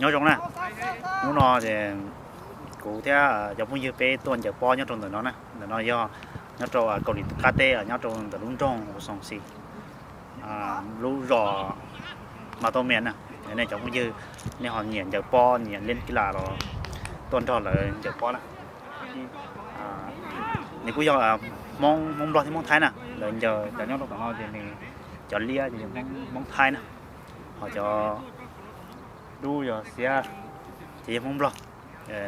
Nyob zoo na, hnub no ces kuv thiab cov phooj ywg peb tuaj ncaws pob nyob rau ntawm no na. Ntawm no yog nyob rau Kaus Lim qab teb, nyob rau ntawm lub nroog Uxoos Xis, lub zos Mas Tau Mias na. Nej cov phooj ywg, nej ho nyiam ncaws pob nyiam li kib las los tuaj nrog lawv ncaws pob na. Nws kuj yog Hmoob, Hmoob Nplog thiab Hmoob Thaib na. Lawv ncaws cov nyob rau tom no ces nws, cov liab ces yog Hmoob Thaib na, ho cov dub yog xiab ces yog Hmoob Nplog.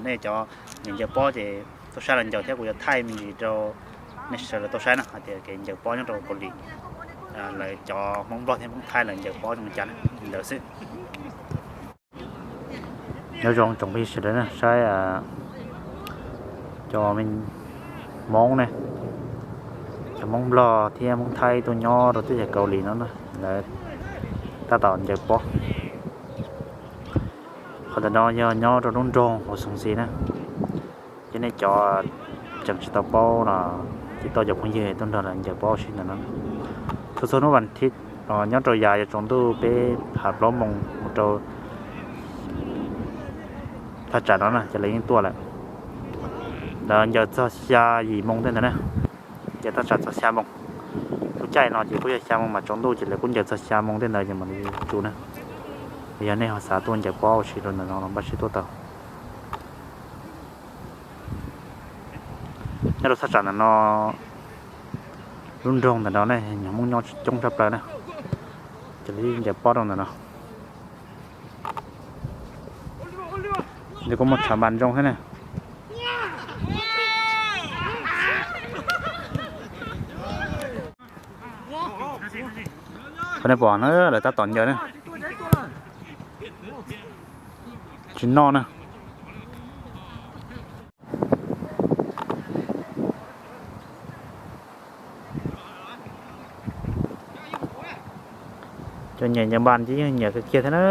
Nej cov nyiam ncaws pob ces tuaj saib lawv ncaws thiab, kuv yuav thaij me ntsis rau nej sawv daws tau saib na, hais tias kev ncaws pob nyob rau Kaus Lim, lawv cov Hmoob Nplog thiab Hmoob Thaib lawv ncaws pob zoo li cas na, ntawd xwb. Nyob zoo tsoom phooj ywg sawv daws na, saib cov Hmoob ne, cov Hmoob Nplog thiab Hmoob Thaib tuaj nyob rau teb chaws Kaus Lim no na, lawv tab tom ncaws pob. Qhov ntawm no yog nyob rau lub nroog Uxoos Xis na. Ces nej cov tseem tsis tau paub los ces tau cov phooj ywg tuaj nrog lawv ncaws pob ua si ntawm no. Txhua txhua hnub vas thiv nyob rau yav yuav tsaus ntuj peb phav plaub moos mus rau thaj tsam no na ces lawv yeej tuaj lawm. Lawv ncaws txog xya yim moos tej ntawd na, ces thaj tsam txog xya moos. Lub caij no ces kuj yog xya moos mam tsaus ntuj ces lawv kuj ncaws txog xya moos tej ntawd ces mam li tu na. Yog nej ho xav tuaj ncaws pob ua si rau ntawm no los npaj siab tuaj tau. Nyob rau thaj tsam ntawm no, lub nroog ntawm no ne, nyuag Hmoob nyob coob tshaj plaws na. Ces lawv ncaws pob rau ntawm no. Nws kuj muaj tshav npas zoo thiab na. Qhov nej pom na, lawv tab tom ncaws na, tsis noj na. Cov nyiam ncaws npas ces yeej nyiam kawg kiag thiab na.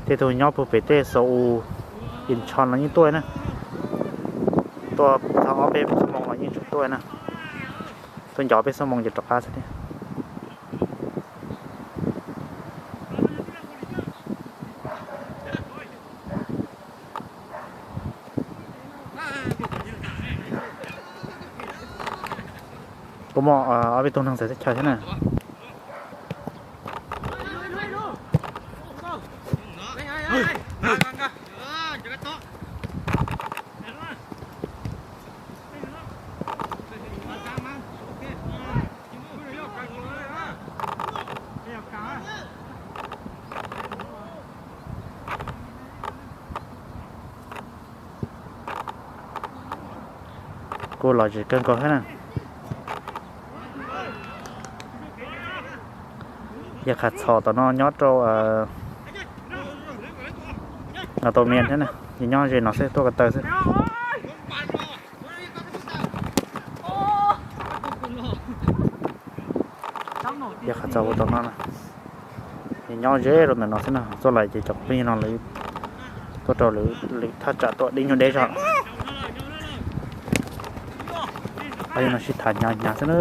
Tej tug nyob puag pem tej Xaus Us, Incheon los yeej tuaj na. Tuaj txog ob peb xuab moos los yeej tseem tuaj na. Tuaj ncaws peb xuab moos ces rov qab xwb thiab. Kuj muaj ob peb tug neeg txawv teb chaws thiab na. Kuj lom zem kawg nkaus thiab na. Yawg Qhas Txhos tom no nyob rau Mas Tau Mias thiab na, nyob ze no xwb, tuaj ko taw xwb. Yawg Qhas Txhos tom no na, nyob ze rau ntawm no xwb na, txoj lais ces cov phooj ywg no lawv tuaj rau lwm thaj tsam tuaj deb nyuag deb zog. Phooj ywg no sib tham hnyav hnyav xwb na.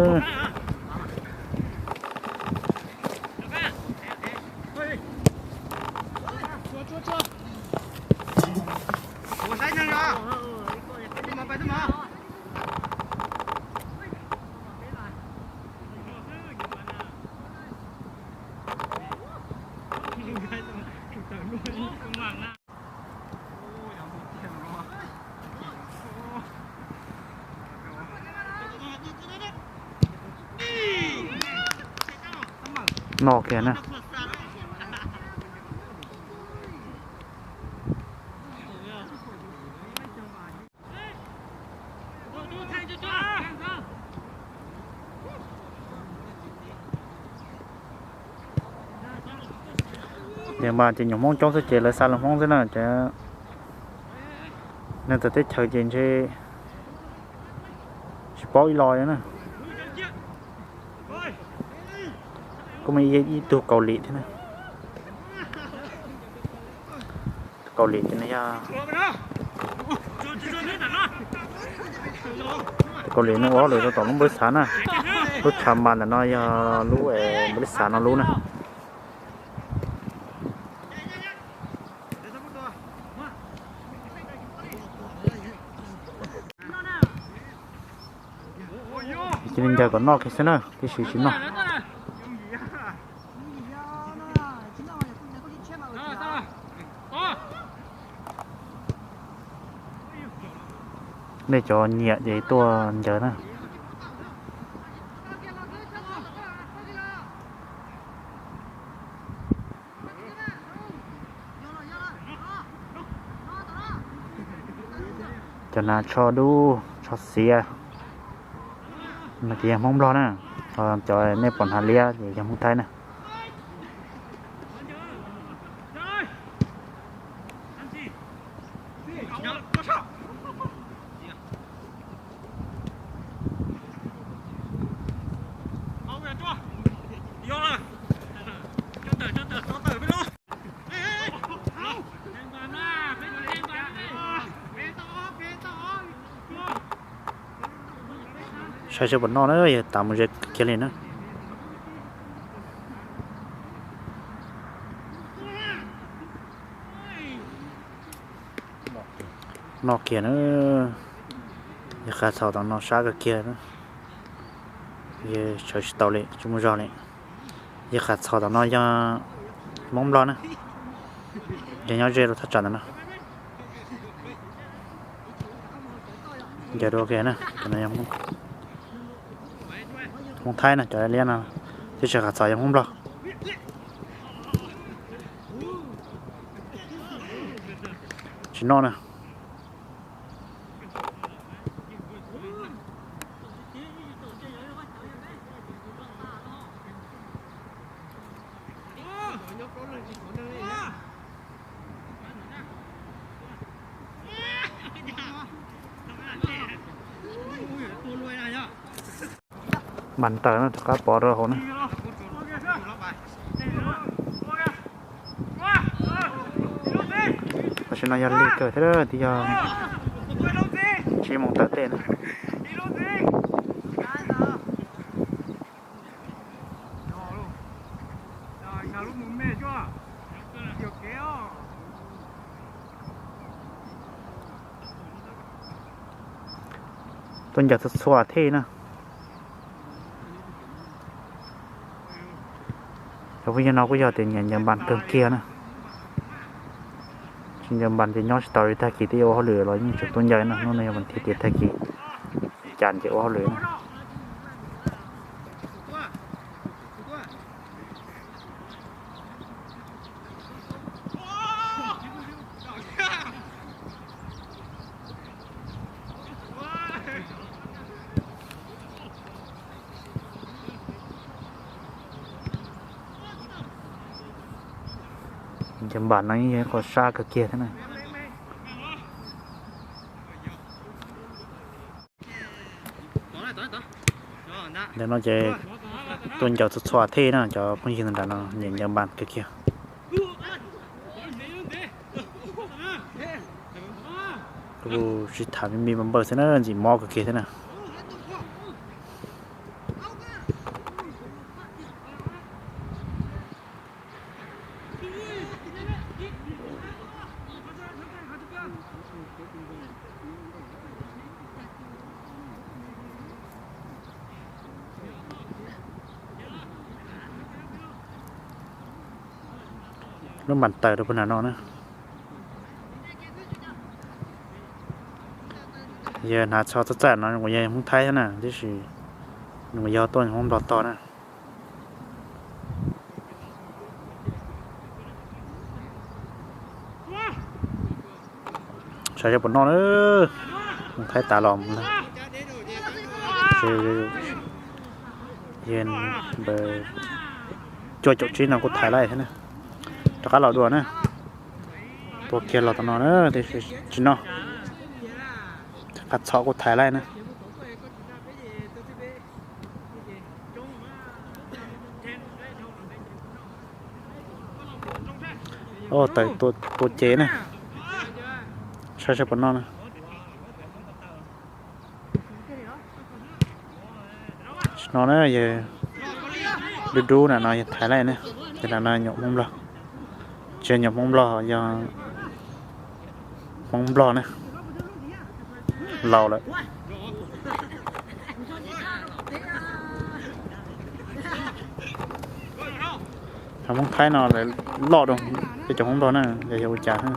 Noj kiag na. Ces mas ces nyuag Hmoob coob xwb ces lawv xa lus Hmoob xwb na ces. Neeg txawv teb chaws ces ntshe tsis paub ib los na. Kuj muaj ib tug Kaus Lim thiab na. Kaus Lim ces nws yog, Kaus Lim nws ua hauj lwm rau tom lub npawb xav na. Lub tshav mas ntawm no yog lub npawb xav no lub na. Li ncaws kom noj kiag xwb na, tiam sis tsis noj. Nej cov nyiam ces tuaj ncaws na. Cov hnav tsho dub tsho xiav no ces yog Hmoob Nplog na, ho cov nej pom hnav liab ces yog Hmoob Thaib na. Saib seb puas noj na, yog tas mus ze kiag li na. Noj kiag na, yawg Qhov Txhos tom no sab kawg kiag na. Yawg sawv tsis tau li, tsis muaj zog li. Yawg Qhov Txhos tom no yog Hmoob Nplog na, yog nyob ze rau thaj tsam ntawm no. Ncaws dua kiag na, Hmoob Thaib na, cov liab no, tiam sis Qhov Txhos yog Hmoob Nplog. Tsis noj na. Npas taws no rov qab pov rau hauv na. Tam sim no yog lig kawg thiab, twb yog tsib moos tawm tej na. Tuaj ncaws txhua txhua thiab na. Cov phooj ywg no kuj yog tias nyiam ncaws npas kawg kiag na. Tsis ncaws npas ces nyob tsis tau li, tag kis twb yuav ua hauj lwm los yeej tseem tuaj ncaws na. Hnub no yog vas thiv tias tag kis, cas ces ua hauj lwm na. Ncaws npas no yeej yog ib qho sab kawg kiag thiab na. Ntawm no ces tuaj ncaws txhua txhua thiab na, cov phooj ywg nram no nyiam ncaws npas kawg kiag. Kuj sib tham me me npaws xwb na, ntxim mob kawg kiag thiab na. Lub npas taws rau puag nram no na. Yawg hnav tsho txaj txaj no uas yog Hmoob Thaib thiab na, tiam sis nws yog tuaj Hmoob Nplog tog na. Saib seb puas noj na. Hmoob Thaib tas los mus ntag. Yawg npawb cuaj caum tsib no kuj thaiv laij thiab na. Rov qab los dua na. Tua kiag los tom no na, tsis noj. Qhov Txhos kuj thaiv laij na. Tawm tua cev na. Saib seb puas noj na. Tam sim no na yawg dub dub na no yog thaiv laij na. Ces nram no nyuam Hmoob Nplog, tsis yog nyuam Hmoob Nplog, yog Hmoob Nplog na. Laus lawm. Cov Hmoob Thaib no lawv loj dua peb cov Hmoob Nplog na, yog yog ua cas na.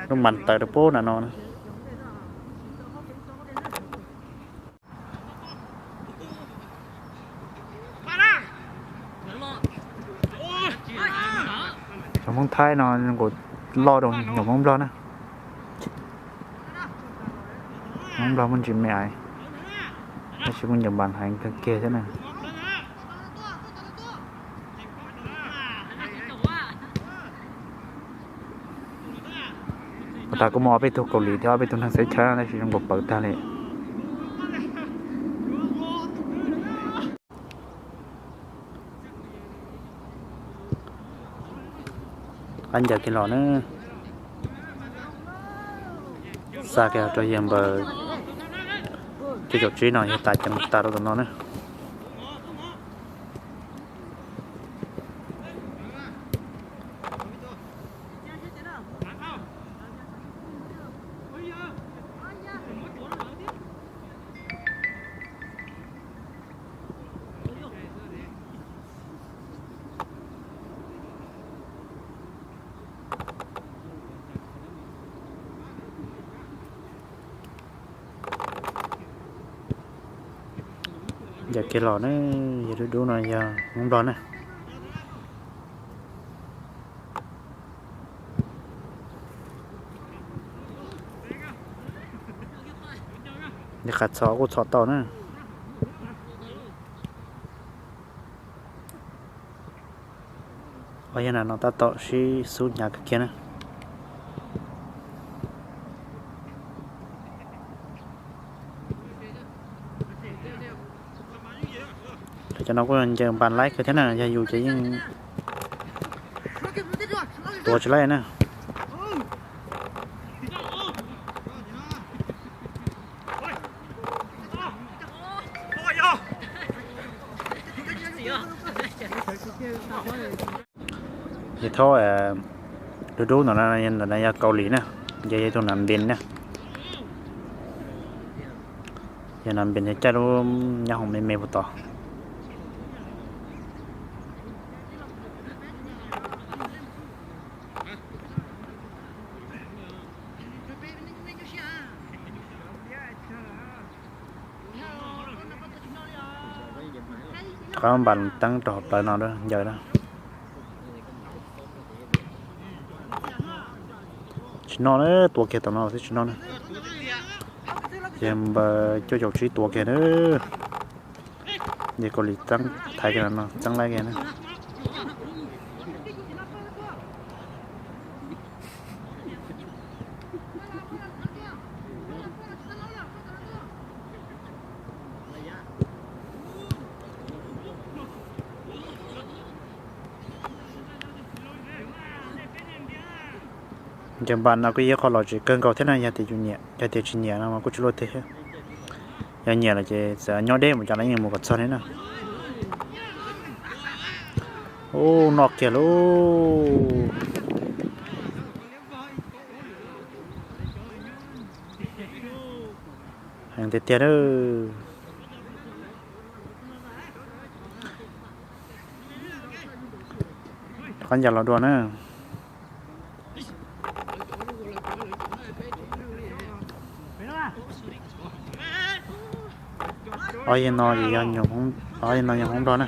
Lub npas tawm rau pem no na. Cov Hmoob Thaib no nkaus loj dua nyuam Hmoob Nplog na. Hmoob Nplog muaj ntsis me aiv, tab sis kuj ncaws npas heev kawg kiag thiab na. Ua tas kuj muaj ob peb tug Kaus Lim thiab ob peb tug neeg Txawj Chaw tab sis zoo nkaus pawv tag li. Qab ncaws kiag los na. Xa kiag rau yawg npawg cuaj caum tsib no yog tas ceev tas rau tom no na. Ncaws kiag los na, yog dub dub no yog Hmoob Nplog na. Yog qab txhom kuj txhom tau na. Os, yog na no tab tom sib xub hnyav kawg kiag na. Cov no kuj ncaws npas laib kawg thiab na, yog yus ces yeej tuav tsis laib na. Yog thaub dub dub ntawm no, ntawm no yog Kaus Lim na, yog yog tus Nam Npees na. Yog Nam Npees yog caij lub nyab hoom me me puag tod. Rov qab npas teeb rau hauv plawv no ncaws na. Tsis noj na, tua kiag tom no xwb tsis noj na. Ces npawg cuaj caum tsib tua kiag na. Ces Kaus Lim txeeb thaiv kiag no, txeeb laib kiag na. Ncaws npas no kuj yog qhov lom zem kawg nkaus thiab na, yog tias yus nyiam, yog tias tsis nyiam no mas kuj tsis luaj twg thiab. Yog nyiam lawm ces txawm nyob deb mus cas los yeej mus kom txog li na. Ub, noj kiag lauj. Heev tiag tiag. Rov qab ncaws los dua na. Ob yawg no ces yog, ob yawg no yog Hmoob Nplog na.